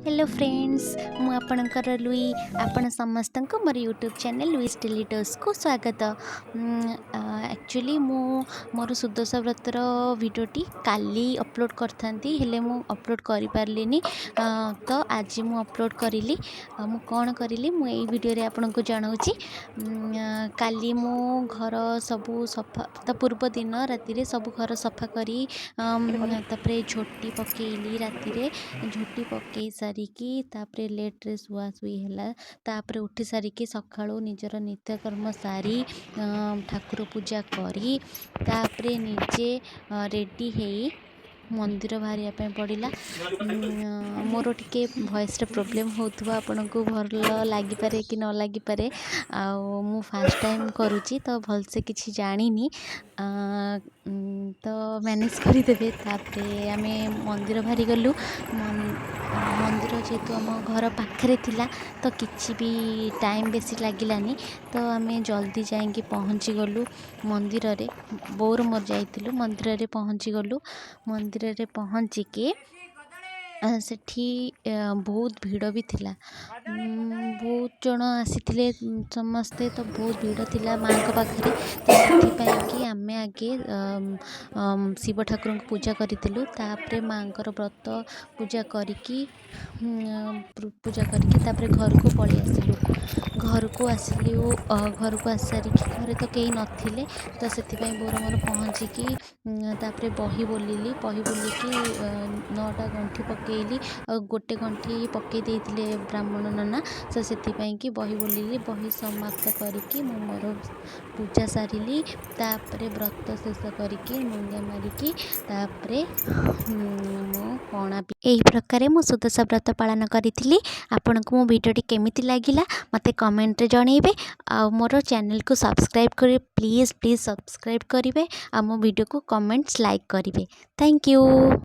Hello friends, ମୁଁ ଆପଣଙ୍କର Louis. ଆପଣ ସମସ୍ତଙ୍କୁ ମୋର ୟୁଟ୍ୟୁବ୍ ଚ୍ୟାନେଲ୍ ଲୁଇସ୍ ଡେଲିଟର୍ସକୁ ସ୍ୱାଗତ। ଆକ୍ଚୁଆଲି ମୁଁ ମୋର ସୁଦଶା ବ୍ରତର ଭିଡ଼ିଓଟି କାଲି ଅପଲୋଡ଼୍ କରିଥାନ୍ତି, ହେଲେ ମୁଁ ଅପଲୋଡ଼୍ କରିପାରିଲିନି, ତ ଆଜି ମୁଁ ଅପଲୋଡ଼୍ କରିଲି। ମୁଁ କ'ଣ କରିଲି, ମୁଁ ଏଇ ଭିଡ଼ିଓରେ ଆପଣଙ୍କୁ ଜଣାଉଛି। କାଲି ମୁଁ ଘର ସବୁ ସଫା, ତା ପୂର୍ବ ଦିନ ରାତିରେ ସବୁ ଘର ସଫା କରି ତାପରେ ଝୋଟି ପକେଇଲି। ରାତିରେ ଝୋଟି ପକେଇ ସାରିକି ତାପରେ ଲେଟ୍ରେ ଶୁଆଶୁଇ ହେଲା। ତାପରେ ଉଠି ସାରିକି ସକାଳୁ ନିଜର ନିତ୍ୟକର୍ମ ସାରି, ଠାକୁର ପୂଜା କରି, ତାପରେ ନିଜେ ରେଡ଼ି ହେଇ ମନ୍ଦିର ବାହାରିବା ପାଇଁ ପଡ଼ିଲା। ମୋର ଟିକେ ଭଏସ୍ରେ ପ୍ରୋବ୍ଲେମ୍ ହେଉଥିବ, ଆପଣଙ୍କୁ ଭଲ ଲାଗିପାରେ କି ନ ଲାଗିପାରେ। ଆଉ ମୁଁ ଫାର୍ଷ୍ଟ ଟାଇମ୍ କରୁଛି, ତ ଭଲସେ କିଛି ଜାଣିନି, ତ ମ୍ୟାନେଜ୍ କରିଦେବେ। ତାପରେ ଆମେ ମନ୍ଦିର ବାହାରିଗଲୁ। ମନ୍ଦିର ଯେହେତୁ ଆମ ଘର ପାଖରେ ଥିଲା, ତ କିଛି ବି ଟାଇମ୍ ବେଶୀ ଲାଗିଲାନି, ତ ଆମେ ଜଲ୍ଦି ଯାଇକି ପହଞ୍ଚିଗଲୁ ମନ୍ଦିରରେ। ବୋଉର ମୋର ଯାଇଥିଲୁ, ମନ୍ଦିରରେ ପହଞ୍ଚିଗଲୁ। ମନ୍ଦିରରେ ପହଞ୍ଚିକି ସେଠି ବହୁତ ଭିଡ଼ ବି ଥିଲା। ବହୁତ ଜଣ ଆସିଥିଲେ ସମସ୍ତେ, ତ ବହୁତ ଭିଡ଼ ଥିଲା ମାଆଙ୍କ ପାଖରେ। ତ ସେଥିପାଇଁକି ଆମେ ଆଗେ ଶିବ ଠାକୁରଙ୍କୁ ପୂଜା କରିଥିଲୁ। ତାପରେ ମାଆଙ୍କର ବ୍ରତ ପୂଜା କରିକି ତାପରେ ଘରକୁ ପଳେଇ ଆସିଲୁ। ଘରକୁ ଆସିଲୁ। ଘରକୁ ଆସିସାରିକି ଘରେ ତ କେହି ନଥିଲେ, ତ ସେଥିପାଇଁ ବୋଉର ମୋର ପହଞ୍ଚିକି ତାପରେ ବହି ବୋଲିଲି। ବହି ବୋଲିକି ନଅଟା ଗଣ୍ଠି ପକେଇଲି। ଆଉ ଗୋଟେ ଗଣ୍ଠି ପକେଇ ଦେଇଥିଲେ ବ୍ରାହ୍ମଣ ନନା, ତ ସେଥିପାଇଁକି ବହି ବୋଲିଲି। ବହି ସମାପ୍ତ କରିକି ମୁଁ ମୋର ପୂଜା ସାରିଲି। ତାପରେ ବ୍ରତ ଶେଷ କରିକି ମୁଣ୍ଡିଆ ମାରିକି ତାପରେ ମୁଁ ପଣା। ଏହି ପ୍ରକାରେ ମୁଁ ସୁଦଶା ବ୍ରତ ପାଳନ କରିଥିଲି। ଆପଣଙ୍କୁ ମୋ ଭିଡ଼ିଓଟି କେମିତି ଲାଗିଲା, ମୋତେ କମେଣ୍ଟରେ ଜଣାଇବେ। ଆଉ ମୋର ଚ୍ୟାନେଲକୁ ସବସ୍କ୍ରାଇବ୍ କରିବେ, ପ୍ଲିଜ୍ ପ୍ଲିଜ୍ ସବସ୍କ୍ରାଇବ୍ କରିବେ। ଆଉ ମୋ ଭିଡ଼ିଓକୁ କମେଣ୍ଟସ୍, ଲାଇକ୍ କରିବେ। Thank you.